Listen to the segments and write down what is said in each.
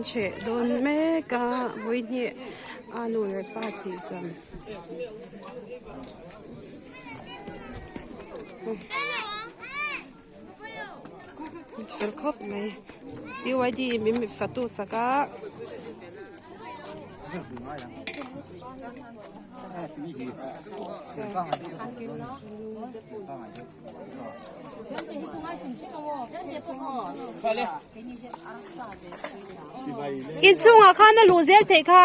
cheh dawn mek a vawihnih a nu leh pa thih cham. Fel khawp mai BYD in min fatu sak a. Inchhungah khan a luh zel theih kha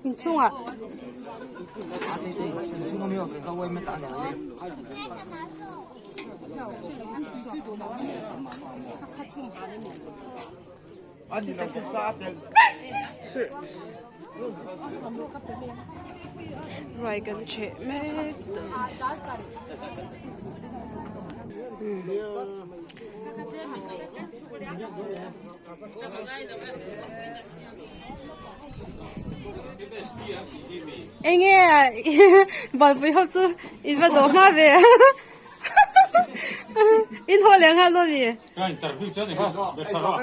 inchhungah. Ruai kan cheh mek Enge balpui ho chu in va dawh hma ve in haw leh nghal dawn mi. Ka interview chuan i kha be tha rawh.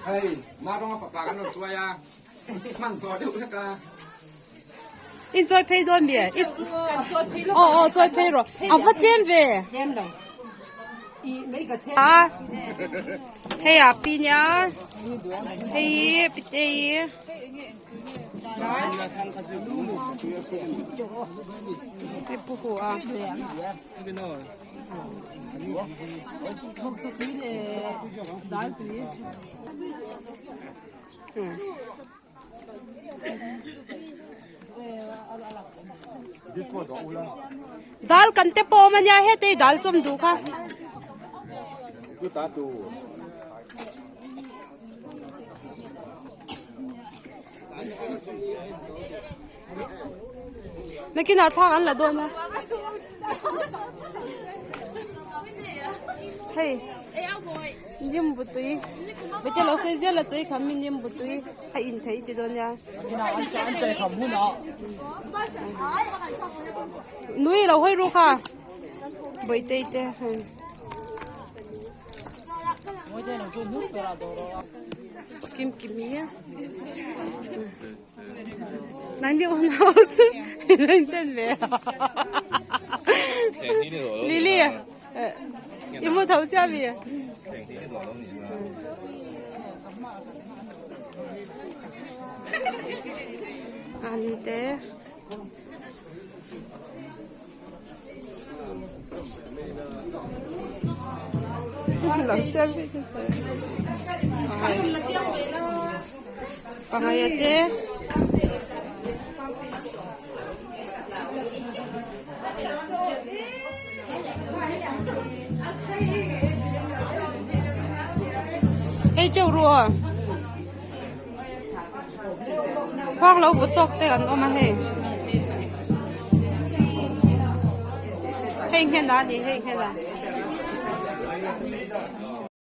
Hei, Maronga fapa kan rawn hruai a, hman tawh deuh hlek a. In chawi phei dawn mi? Aw aw chawi phei rawh. A va tlem ve. Tlem lo. I mei ka chhe. A hei a pi nia. Hei hi pi te hi. Hei pu hu a. Dal kan te pawh awm ania hete hi dal chawm duh kha. Nakinah thla an la dawn a. Hei nimbu tui vete lo sawi zel a chawi kham in nimbu tui a in theih ti dawn nia. Nui lo hawi ru kha bawihte te hei. Kim kimi Nang ni unau chu in chen ve Lily i mu tho chia mi Ani te Lo siam ve te sa. Pangai te. Hei cheu rua. Khuang lo vut tawk te an awm a hei. Hei nghen a ni hei nghen a.